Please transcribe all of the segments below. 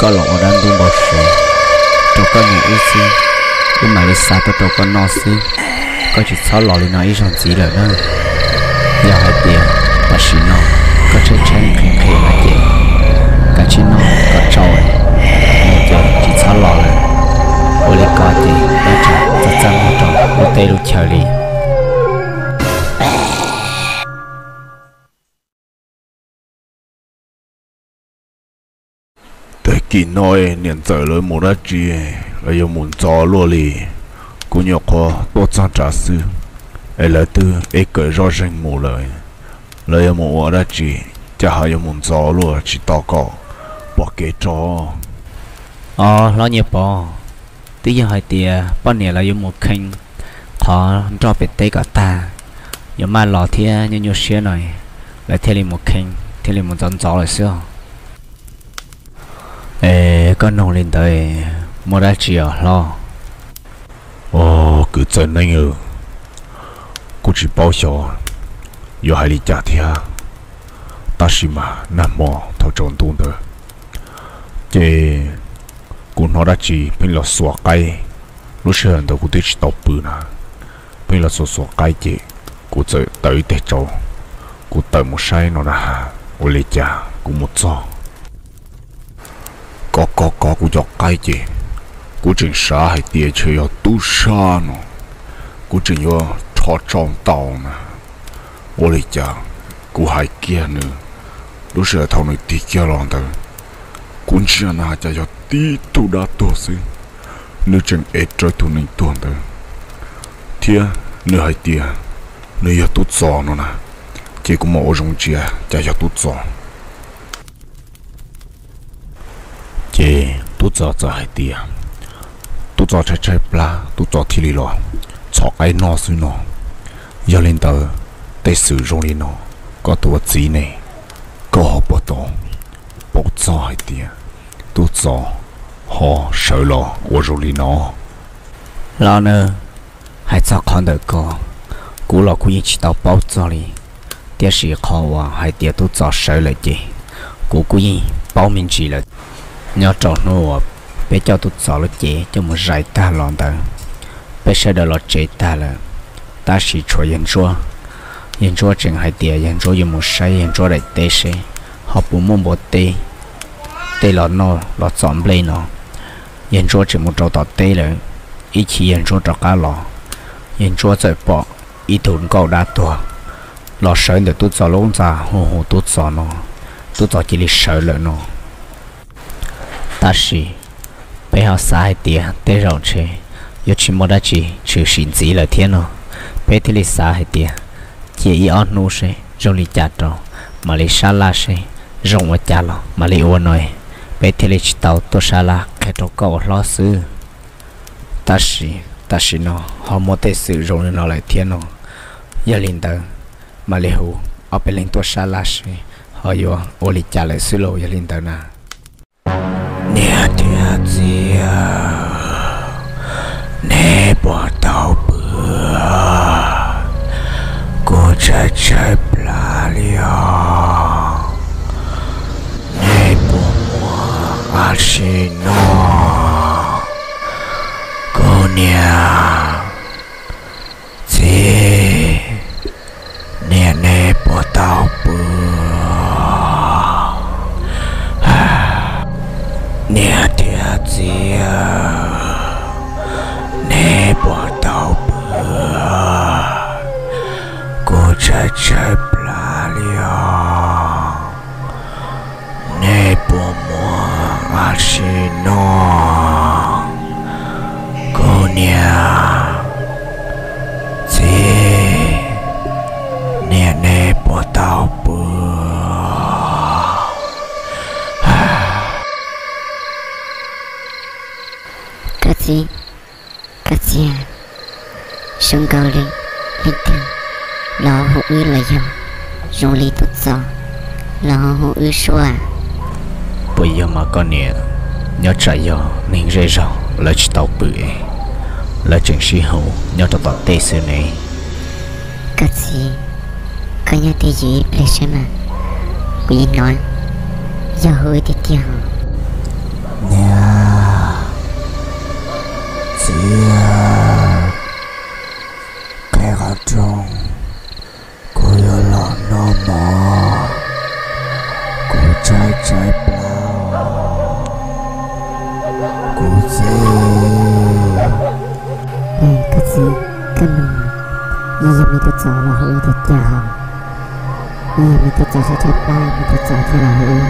koj los ua dab ntub npau suav rau koj niam wb xwb, wb mam li xa tuaj rau koj noj xwb. Koj tsis txhob los li no ib zaug ntxiv lawm na. Yog hais tias tam sim no koj tshaib tshaib nqhis nqhis no ces kav tsij noj kom tsau, no ces tsis txhob los lawm. Ua li ko ces tab txaj txaj muag rau lub teb lub chaw li. Tag kis no niam ntxawm lawv mus dab tsi, lawv yuav mus ntxov luaj li. Kuv nyuam qhuav tuaj txog nrad xwb es lawv twb ev kawm zoj zeeg mus lawm. Lawv yuav mus ua dab tsi, cas ho yuav mus ntxov luaj, tsis tos kom pom kev tso. Os, hlob Nyiaj Pov, twb yog hais tias poj niam lawv yuav mus kheej qhov nroj pem teb kom tag, yuav maj los thiab nyuaj nyuaj siab no, lawv thiaj li mus kheej thiaj li mus ntxov ntxov lawm xwb os. Es koj nug li ntawd muaj dab tsi os hlob? Os, kwv txawj neeb, kuv tsis paub xyov yuav hais li cas thiab, tab sis mas nag hmo thaum tsaus ntuj ntawd ces kuv hnov dab tsi pheej los xuas qaib. Lub sij hawm ntawd kuv twb tsis tau pw na, pheej los xuas xuas qaib ces kuv txawm tawm ib teg tsau, kuv tawm mus saib no na has, ua li cas kuv mus txog kov kov kov kuv cov qaib ces kuv tseem xav hais tias ntshe yog tub sab no, kuv tseem yuav rho tsau ntaus na. Ua li cas kuv hais kiag nws, lub sij hawm thaum nws tig kiag los ntawd, kuv ntsia na cas yog tib tug dab tuag xwb, nws tseem ev rawv tus neeg tuag ntawd, thiab nws hais tias nws yog Tub Txos no na, ces kuv mam ua zoo ntsia cas yog Tub Txos. Ces Tub Txos txawm hais tias, Tub Txos tshaib tshaib plab, Tub Txos thiaj li los txhom qaib noj xwb no. Yog li ntawd, tej xwm zoo li no, koj tus ua txiv ne, koj ho puas tau paub txog hais tias Tub Txos ho sawv los ua zoo li no? Hlob na, hais txog qhov ntawm ko, kuv los kuv yeej tsis tau paub txog li, tiam sis qhov uas hais tias Tub Txos sawv lawm ces kuv kuj yeej paub me ntsis lawm. Nyob rau hnub uas peb coj Tub Txos lub cev coj mus zais tag los ntawd, peb sawv daws los tsev tag lawm, tab sis tshuav yawg Ntsuab. Yawg Ntsuab tseem hais tias yawg Ntsuab yuav mus saib yawg Ntsuab daim teb seb ho puas muaj npua teb tej los noj los txom nplej no. Yawg Ntsuab tseem mus rau tom teb lawm, ib chim yawg Ntsuab rov qab los, yawg Ntsuab txawm pom ib tug nkauj dab tuag los sawv ntawm Tub Txos lub ntxa hu hu Tub Txos no, Tub Txos cia li sawv lawm no. Tab sis peb ho xav hais tias tej zaum ntshe yuav tsis muaj dab tsi tshwm sim ntxiv lawm thiab no, peb thiaj li xav hais tias cia ib ob hnub seb zoo li cas rau, mam li sab laj seb zoo ua cas los mam li ua no, peb thiaj li tsis tau tuaj sab laj qhia rau koj ua hlob xwb. Tab sis tam sim no ho muaj tej xwm zoo li no lawm thiab no, yog li ntawd mam li hu ob peb leeg tuaj sab laj seb ho yuav ua li cas lawm xwb lauj, yog li ntawd na. Niam thiab txiv, neb puas tau pw? Kuv tshaib tshaib plab li os. Neb puas muaj dab tsi noj? Kuv niam txiv, niam neb puas tau pw? Niam thiab txiv, neb puas tau pw? Kuv tshaib tshaib plab li os. Neb puas muaj dab tsi noj? Kuv niam txiv, niam neb puas tau pw? Koj txiv, koj txiv, zoo nkaus li leej twg los hu wb los yog zoo li Tub Txos los hu wb suab. Puas yog mas koj niam? Nyob tsam yog neeg zej zog lawv tsis tau pw es lawv tseem sib hu nyob rau tom tej xwb ne. Koj txiv, koj nyob twj ywm ib pliag seb mas, kuv yeej hnov yog hu wb tiag tiag os. Qheb qhov rooj, kuv yuav los noj mov, kuv tshaib tshaib plab, kuv txiv. Koj txiv, koj nug, yog yog me tub Txos los hauv wb tiag tiag hos? Yog yog me tub Txos tshaib tshaib plab me tub Txos thiaj los hauv wb.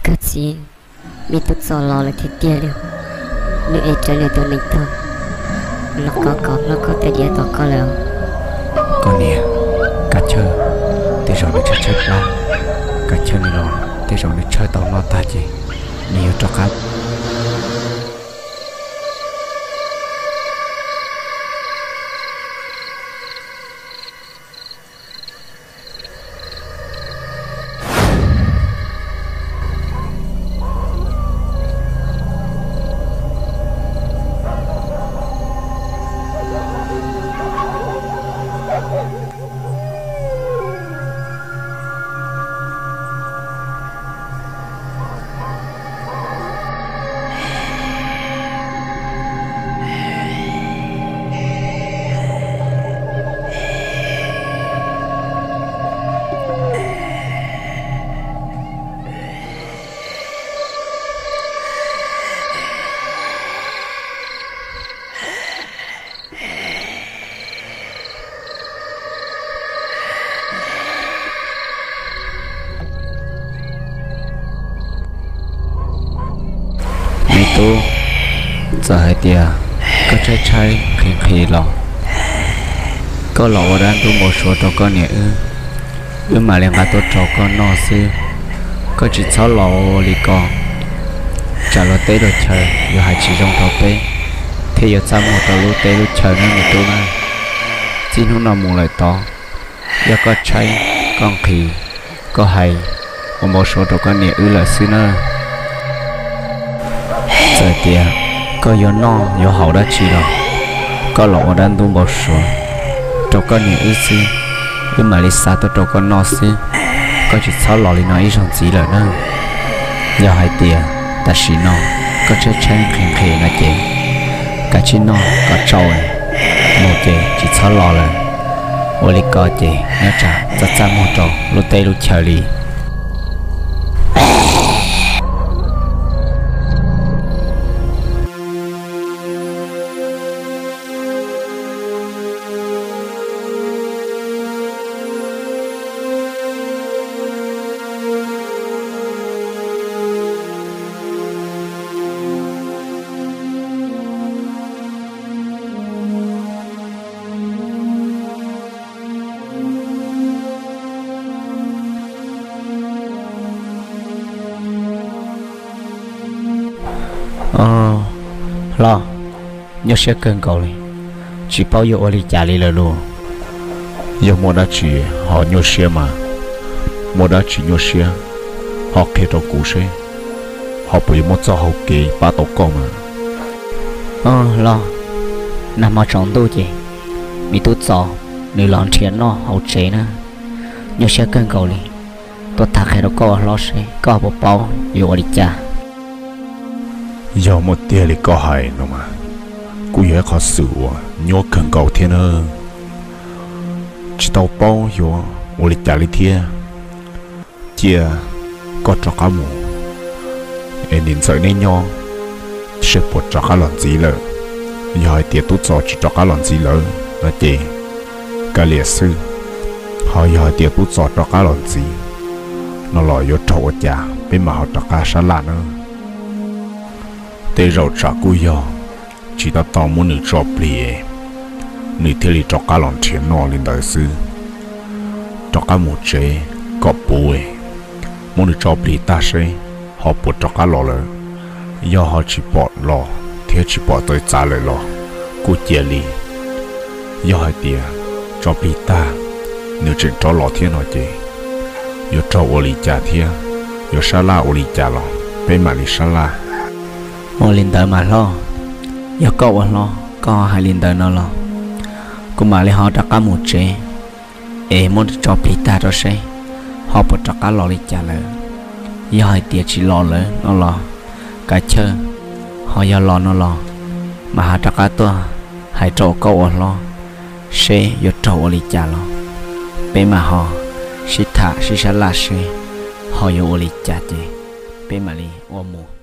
Koj txiv, me tub Txos los lawm tiag tiag li. Nws ev rawv nws tus neev taug los kov kom hlob koj tej diav tos koj lawm. Koj niam, Kab Chawj, tej zaum nws tshaib tshaib plab, Kab Chawj nws los tej zaum nws tshaib tau noj tag ces nws yuav rov qab. Me tub, txawm hais tias koj tshaib tshaib nqhis nqhis los, koj los ua dab ntub npau suav rau koj niam wb, wb mam li nqa tuaj rau koj noj xwb. Koj tsis txhob los ua li ko, tsam luag teb luag chaw yuav hais tsis zoo rau peb, thiab yuav txaj muag rau lub teb lub chaw nawb me tub na. Txij hnub no mus lawm tod, yog koj tshaib, koj nqhis, koj hais, ua npau suav rau koj niam wb lawm xwb nawb. Txawm tias koj yuav noj yuav haus dab tsi los, koj los ua dab ntub npau suav rau koj niam wb xwb, wb mam li xa tuaj rau koj noj xwb. Koj tsis txhob los li no ib zaug ntxiv lawm nawb. Yog hais tias tam sim no koj tshaib tshaib nqhis nqhis no ces kav tsij noj kom tsau, mus ces tsis txhob los lawm. Ua li ko ces nyob tsam txaj txaj muag rau lub teb lub chaw li. Hlob, nyuaj siab kawg nkaus li, tsis paub yuav ua li cas li lawm lauj. Yog muaj dab tsi ho nyuaj siab mas, muaj dab tsi nyuaj siab ho qhia rau kuv seb, ho puas yuav muaj txoj hau kev pab tau koj mas. Los, nag hmo tsaus ntuj ces me tub Txos nws los nrhiav noj hauv tsev na, nyuaj siab kawg nkaus li. Tuaj tham qhia rau koj ua hlob seb koj puas paub yuav ua li cas. Yog muaj tiag li koj hais no mas, kuj yog ib qho xwm uas nyuaj kawg nkaus thiab na. Tsis tau paub yuav ua li cas li thiab. Cia koj rov qab mus, es niam ntxawm neb nyob seb puas rov qab los ntxiv lawm. Yog hais tias tub Txos tsis rov qab los ntxiv lawm no ces kav liam xwb. Ho yog hais tias tub Txos rov qab los ntxiv no los yuav raug ua cas peb mam ho rov qab sab laj nawb. Tej zaum tsam kuj yog tsis tau tau muab nws tso plig, nws thiaj li rov qab los nrhiav noj li ntawd xwb. Rov qab mus tsev kom puv, muab nws tso plig tag seb ho puas rov qab los lawm. Yog ho tsis pom los thiab tsis pom txawv txav lawm los kuj cia li. Yog hais tias tso plig tag, nws tseem rov los thiab no ces yuav raug ua li cas thiab yuav sab laj ua li cas los peb mam li sab laj. Ua li ntawd mas hlob, yog koj ua hlob koj hais li ntawd no los kuv mam li ho rov qab mus tsev es muab nws tso plig tag rau seb ho puas rov qab los li cas lawm. Yog hais tias tsis los lawm no los kav chawj, ho yog los no los mas ho rov qab tuaj hais rau koj ua hlob seb yuav raug ua li cas los peb mam ho sib tham sib sab laj seb ho yuav ua li cas ces peb mam li ua mus.